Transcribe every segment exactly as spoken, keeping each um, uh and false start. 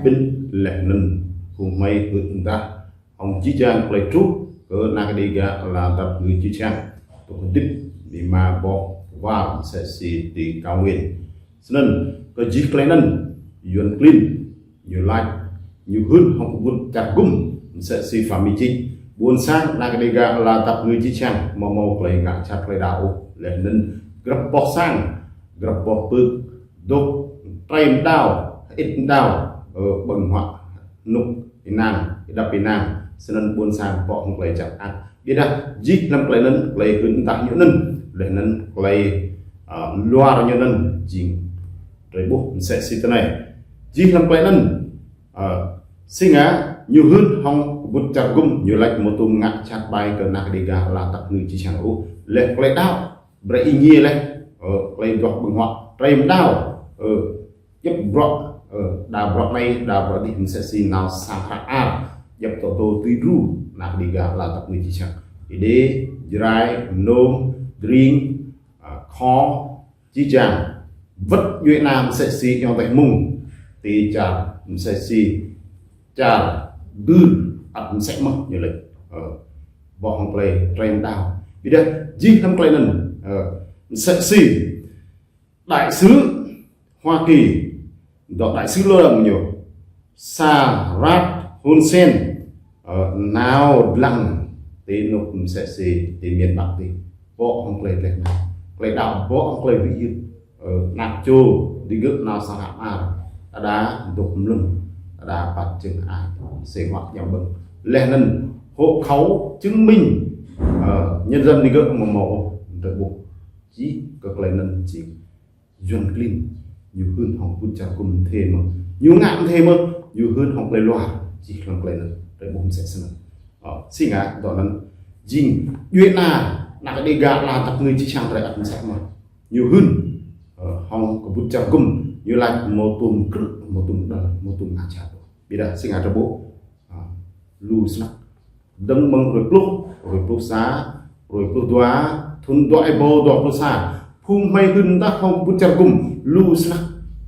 Ƀing leh anŭn phung hmei hưn dah hŏng jih jang klei truh kơ ană Dêga ala dăp ngui jih jang. Tŏ kơ dip ni ma boh war msĕ si ti Cao Nguyên. Snăn kơ jih klei anăn Yuăn klin ñu lač, ñu hưn hŏng kơ ƀut čar gŭm msĕ si Phạm Minh Chính. Ƀuôn sang ană Dêga ala dăp ngui jih jang amâo mâo klei ngă jhat klei đăo ôh. Leh anăn grăp boh sang, grăp boh pưk dôk trei mđao, hơĭt mđao, ơ, ƀơ̆ng huă hnŭk ênang, êđăp ênang, snăn ƀuôn sang pŏk hŏng klei jăk ăt. Ƀiădah jih hlăm klei anăn, klei hưn dah ñu anăn, leh anăn klei, ơ, luar ñu anăn jing drei ƀuh msĕ si tinei. Jih hlăm klei anăn, ơ, si ngă ñu hưn hŏng kơ ƀut čar gŭm ñu lač amâo tuôm ngă jhat ƀai kơ ană Dêga ala dăp ngui jih jang ôh. Leh klei đăo brei êngiê leh, ơ, klei duah ƀơ̆ng huă, trei mđao, ơ, djăp bruă, ơ, đa bruă anei, đa bruă dih msĕ si nao sang hră ar, djăp tŏ tŏ tui đru ană Dêga ala dăp ngui jih jang. Êđê, Jrai, Mnông, Dring, ơ, Kho, jih jang. Wăt djuê ana msĕ si ayŏng adei Mông, ti čar msĕ si čar Dưr ăt msĕ mơh ñu lač. Ơ, boh hŏng klei trei mđao. Ƀiădah jih hlăm klei anăn, ơ, msĕ si đại sứ Hoa Kỳ, dŏ đại sứ lŏ lăng ñu, Sarah Hun Sen, ơ, nao dlăng ti anôk msĕ si ti miền Bắc ti. Pŏk hŏng klei dleh nao. Klei đăo pŏk hŏng klei bi yưt. Ơ, ană čô digơ̆ nao sang hră ar. Đa đa dôk mlŭn. Đa đa păt čơ̆ng ai. Sinh hoạt giam bơ̆ng. Leh anăn hộ khẩu chứng minh, ơ, nhân dân digơ̆ amâo mâo ôh. Drei ƀuh. Jih kơ klei anăn jing Yuăn klin ñu hưn hŏng ƀut čar gŭm mthê mơh. Ñu ngă mthê mơh, ñu hưn hŏng klei luar, jih hlăm klei anăn, drei ƀuh msĕ snăn. Ơ, si ngă, dŏ anăn, jing, djuê ana, ană Dêga ala dăp ngui jih jang drei ăt msĕ mơh. Ñu hưn, ơ, hŏng kơ ƀut čar gŭm, ñu lač amâo tuôm krư̆, amâo tuôm đăl, amâo tuôm ngă jhat. Ƀiădah si ngă drei ƀuh, ơ, lu snăk. Dơ̆ng mơ̆ng hruê pluh, hruê pluh sa, hruê pluh dua, thŭn dua êbâo dua pluh sa. Phung hmei hưn dah hŏng ƀut čar gŭm, lu snăk.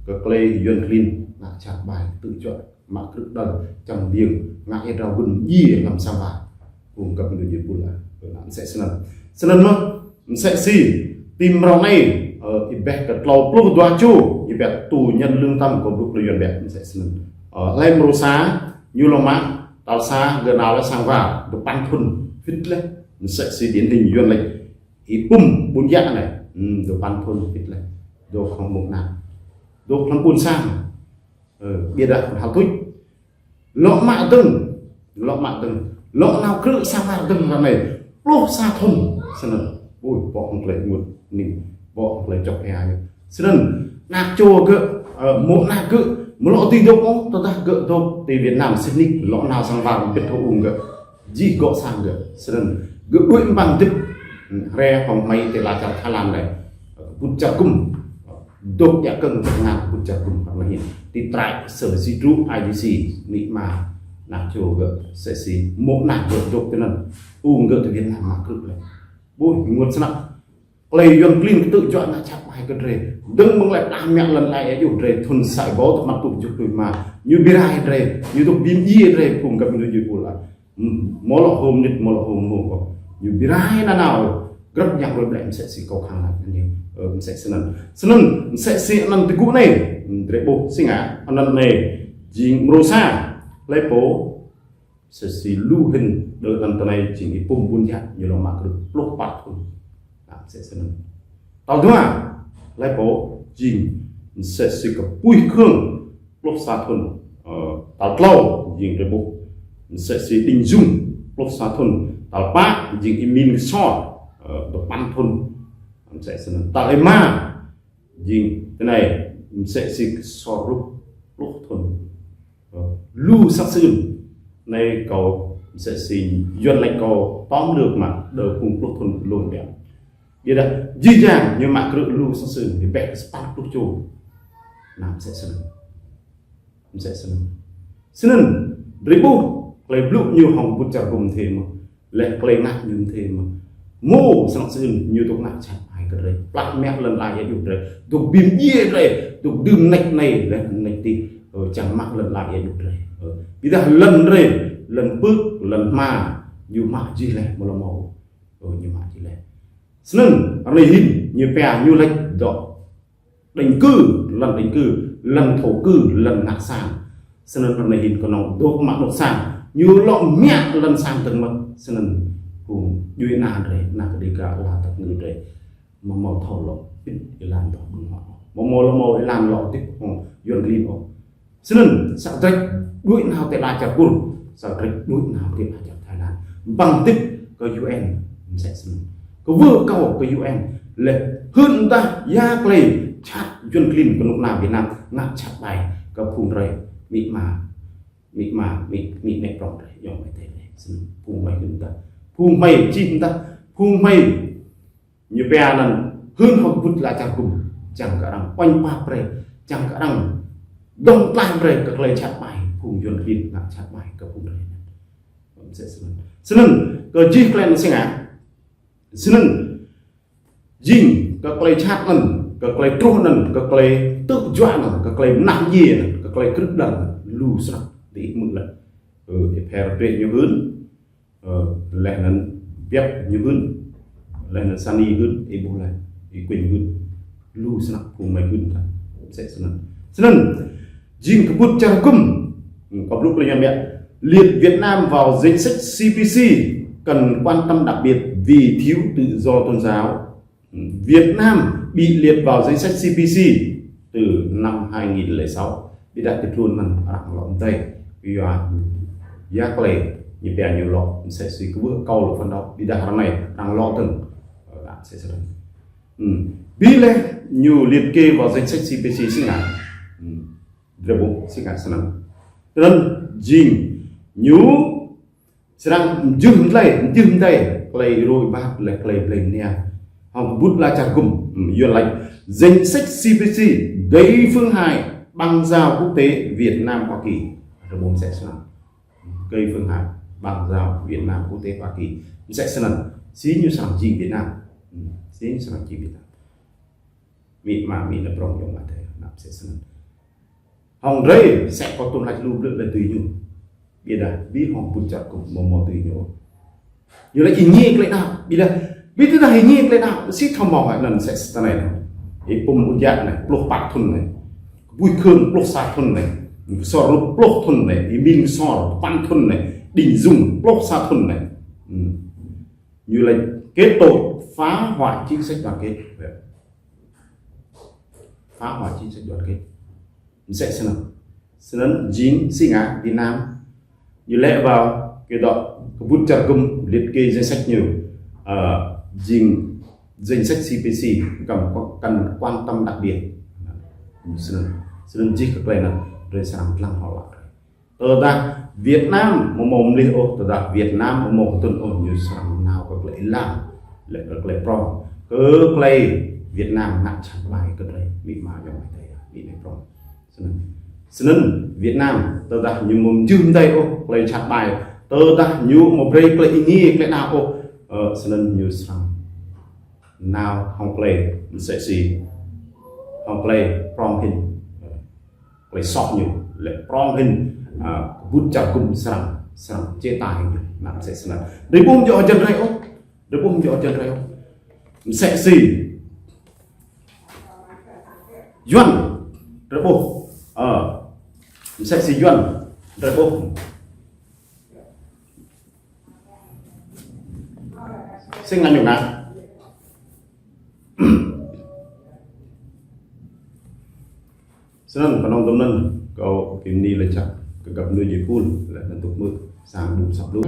Kơ klei Yuăn klin, ngă jhat ƀai, tŭ juă, mă krư̆ đăl, čăm biêng, ngă êa drao gun, djiê hlăm sang war. Phung găp ñu djiê pul ah, kơ ană msĕ snăn. Snăn mơh, msĕ si, ti mrâo anei, ơ, êbeh kơ tlâo pluh dua čô, êbeh tù nhân lương tâm kơ blŭ klei Yuăn ƀiă, msĕ snăn. Ơ, hlei mrâo sa, ñu lŏ mă, tal sa, gơ̆ nao leh sang war, dua păn thŭn, wĭt leh, msĕ si điển hình Yuăn lač, Y-Pum Ƀuôn Yă anei, hmm, dua păn thŭn, wĭt leh, dôk hŏng mô̆ ană, dôk hlăm ƀuôn sang, ơ, ƀiădah hal tuč, lŏ mă dơ̆ng, lŏ mă dơ̆ng, lŏ nao krư̆ sang war dơ̆ng ră anei, pluh sa thŭn, snăn, ôi, pŏk hŏng klei ênguôt hơning, pŏk hŏng klei čŏk hia ñu. Snăn, ană čô gơ̆, ơ, mô̆ ană gơ̆, amâo lŏ dưi dôk ôh, tơdah gơ̆ dôk ti Việt Nam sĭt nik, lŏ nao sang war mbĭt hŏng ung gơ̆. Jih gŏ sang gơ̆. Snăn, gơ̆ đuĕ ƀăng dĭp, hriê hŏng hmei ti ala čar Thái Lan anei. Ƀut čar gŭm, dôk djă kơ̆ng tơngan ƀut čar gŭm hăng anei. Ti trại sở di trú I D C, amĭ ama, ană čô gơ̆, msĕ si, mô̆ ană gơ̆ dôk tinăn. Ung gơ̆ ti Việt Nam mă krư̆ leh. Ƀuh, ênguôt snăk. Klei Yuăn klin kơ tŭ juă ngă jhat ƀai kơ drei. Dơ̆ng mơ̆ng leh plah mă lăn lai êa juh drei thŭn sa êbâo dua păn êtuh kjuh pluh êma. Ñu bi rai drei, ñu dôk bi mdjiê drei phung găp ñu djiê pul ah. Amâo lŏ hŏm nit, amâo lŏ hŏm hŏm kơ. Ñu bi rai nanao. Grăp yang roi ƀlĕ msĕ si kâo khăng lač anei. Ơ, msĕ snăn. Snăn, msĕ si anăn tơgŭ anei. Drei ƀuh si ngă, anăn anei. Jing mrâo sa. Hlei pô. Msĕ si lu hĭn đơ anăn tinei jing Y-Pum Ƀuôn Yă ñu lŏ mă krư̆ pluh pă thŭn. Anăn msĕ snăn. Tal dua, hlei pô jing msĕ si Kpuih Khương pluh sa thŭn. Ơ, tal tlâo jing drei ƀuh. Msĕ si Đinh Dung pluh sa thŭn. Tal pă jing Y-Min Ksor, ơ, dua păn thŭn. Msĕ snăn. Tal êma jing tinei msĕ si Ksor Rup pluh thŭn. Ơ, lu snăk sưn. Anei kâo msĕ si Yuăn lač kâo tóm lược mă đơ phung pluh thŭn lông biă. Ƀiădah jih jang ñu mă krư̆ lu snăk sưn, ñu ƀĕ sa păn pluh čô. Anăn msĕ snăn. Msĕ snăn. Snăn, drei ƀuh, klei blŭ ñu hŏng ƀut čar gŭm mthê mơh. Leh klei ngă ñu mthê mơh. Mơ̆, snăk sưn ñu dôk ngă jhat ƀai kơ drei. Plah mă lăn lai êa juh drei. Dôk bi mdjiê drei. Dôk dưm mnêč anei, leh mnêč adih. Ơ, čang mă lŏn ala ia ñu drơi. Ơ, ƀiădah lŏn drơi, lŏn pưk, lŏn hma, ñu mă jih leh, mơ̆ lŏ mâo. Ơ, ñu mă jih leh. Snăn, ră anai hĭn, ñu pia ñu laĭ dŏ định cư, lŏn định cư, lŏn thổ cư, lŏn ngă sang. Snăn ră anai hĭn kơnơ̆ng dŏ mă dŏ sang, ñu lŏ mă lŏn sang tơ̆ng mơ̆n. Snăn, kơ djuai ana drơi, ana kơđi kơ ala tăk ngư drơi. Mơ̆ mâo thâo lŏ pĭt êlan dŏ ƀơ̆ng huă. Mơ̆ mâo lŏ mâo êlan lŏ tĭp hŏng Yuăn klin ôh. Snăn, sa drêč đuaĭ nao tơ ala čar Kur, sa drêč đuaĭ nao tơ ala čar Thái Lan. Ƀăng tĭp kơ U N, msĕ snăn. Kơ wơ̆ kâo kơ U N, leh hưn dah ya klei čăt Yuăn klin kơ kơnuk kơna Việt Nam ngă čăt ƀai kơ phung drơi, amĭ ama, amĭ ama, amĭ, amĭ nĕ prŏng drơi, ayŏng amai adơi drơi. Snăn, phung hmei hưn dah, phung hmei čih dah, phung hmei ñu pia anăn hưn hŏng kơƀŭt ala čar gŭm, čang kơ arăng uañ pap brơi, čang kơ arăng dŏng tlaih brơi kơ klei čăt ƀai, phung Yuăn klin ngă čăt ƀai kơ phung drơi. Msĕ snăn. Snăn, kơ jih klei anăn si ngă. Snăn, jing, kơ klei čăt anăn, kơ klei truh anăn, kơ klei tŭ juă anăn, kơ klei mnah mdjiê anăn, kơ klei krư̆ đăl anăn, lu snăk, diih hmư̆ leh. Ơ, ih pher pĕ ñu hưn, Ơ, leh anăn biăp ñu hưn, leh anăn sani hưn, ih ƀuh leh, ih kuñ hưn. Lu snăk phung hmei hưn ta. Msĕ snăn. Snăn, jing kơƀŭt čar gŭm. Kơ blŭ klei Yuăn biă. Liệt Việt Nam vào danh sách C P C, cần quan tâm đặc biệt vì thiếu tự do tôn giáo. Việt Nam bị liệt vào danh sách C P C từ năm hai nghìn lẻ sáu. Ƀiădah ti tluôn anăn arăng lŏ mdei. Yua, ya klei, ñu pia ñu lŏ, msĕ si kơ wơ̆ kâo lŏ phấn đấu. Ƀiădah ră anai, arăng lŏ tơ̆ng. Ơ, lă msĕ snăn. Hmm. Bi leh ñu liệt kê vào danh sách C P C si ngă. Hmm. Drei ƀuh si ngă snăn. Snăn, jing, ñu srăng mjưh mdei, mjưh mdei, klei rui bat leh klei blei mnia. Hŏng kơƀŭt ala čar gŭm, hmm, Yuăn laĭ, danh sách C P C, gây phương hại băng giao quốc tế Việt Nam Hoa Kỳ. Rơbông msĕ snăn. Gây phương hại băng giao Việt Nam quốc tế Hoa Kỳ. Msĕ snăn, si ñu srăng jing Việt Nam. Hmm, si ñu srăng jing Việt Nam. Amĭ ama, amĭ nĕ prŏng ayŏng amai adơi, năp msĕ snăn. Hŏng drei, sĕ kơ tŭm lač lu blư̆ leh tui ñu. Ƀiădah, bi hŏng kơƀŭt čar gŭm mơ̆ mâo tui ñu. Ñu lač ih êngiê klei đăo, ƀiădah, bi tơdah ih êngiê klei đăo, si thâo mâo hă anăn msĕ snăn anei. Ih pŭm ƀuôn jă anei, pluh păt thŭn anei. Kbưi khơng pluh sa thŭn anei. Ksor rup pluh thŭn anei. Ih min ksor păn thŭn anei. Đinh dùng pluh sa thŭn anei. Hmm. Ñu lač kết tội phá hoại chính sách đoàn kết. Phá hoại chính sách đoàn kết. Msĕ snăn. Snăn jing si ngă Việt Nam. Ñu lĕ ƀă kơ dŏ kơƀŭt čar gŭm liệt kê danh sách ñu. Ơ, jing danh sách C P C, cần, cần quan tâm đặc biệt. Snăn, snăn jih kơ klei anăn, drei srăng dlăng hŏ lă. Tơdah Việt Nam mơ̆ mâo mlih ôh, tơdah Việt Nam mơ̆ mâo kơtŭn ôh, ñu srăng nao kơ klei êlam, lĕ kơ klei prŏng. Kơ klei Việt Nam ngă čăt ƀai kơ drei, amĭ ama ayŏng amai adơi, amĭ nĕ prŏng. Snăn. Snăn Việt Nam, tơdah ñu mơ̆ mjưh mdei ôh, klei čăt ƀai, tơdah ñu mơ̆ brei klei êngiê, klei đăo ôh, ơ, snăn ñu srăng nao hŏng klei msĕ si, hŏng klei prŏng hĭn. Klei soh ñu, lĕ prŏng hĭn, ơ, kơƀŭt čar gŭm srăng, srăng chế tài hĭn, năp msĕ snăn. Drei ƀuh mjŏ hơjăn drei ôh, drei ƀuh mjŏ hơjăn drei ôh. Msĕ si Yuăn, drei ƀuh, ơ, msĕ si Yuăn, drei ƀuh. Sing ngă ñu ngă. Snăn, kơnơ̆ng tŭm anăn, kâo Kim Ni lač čăk, kơ găp mnuih jih pul, leh anăn tŭk mơ̆, sang ƀuh săp lu.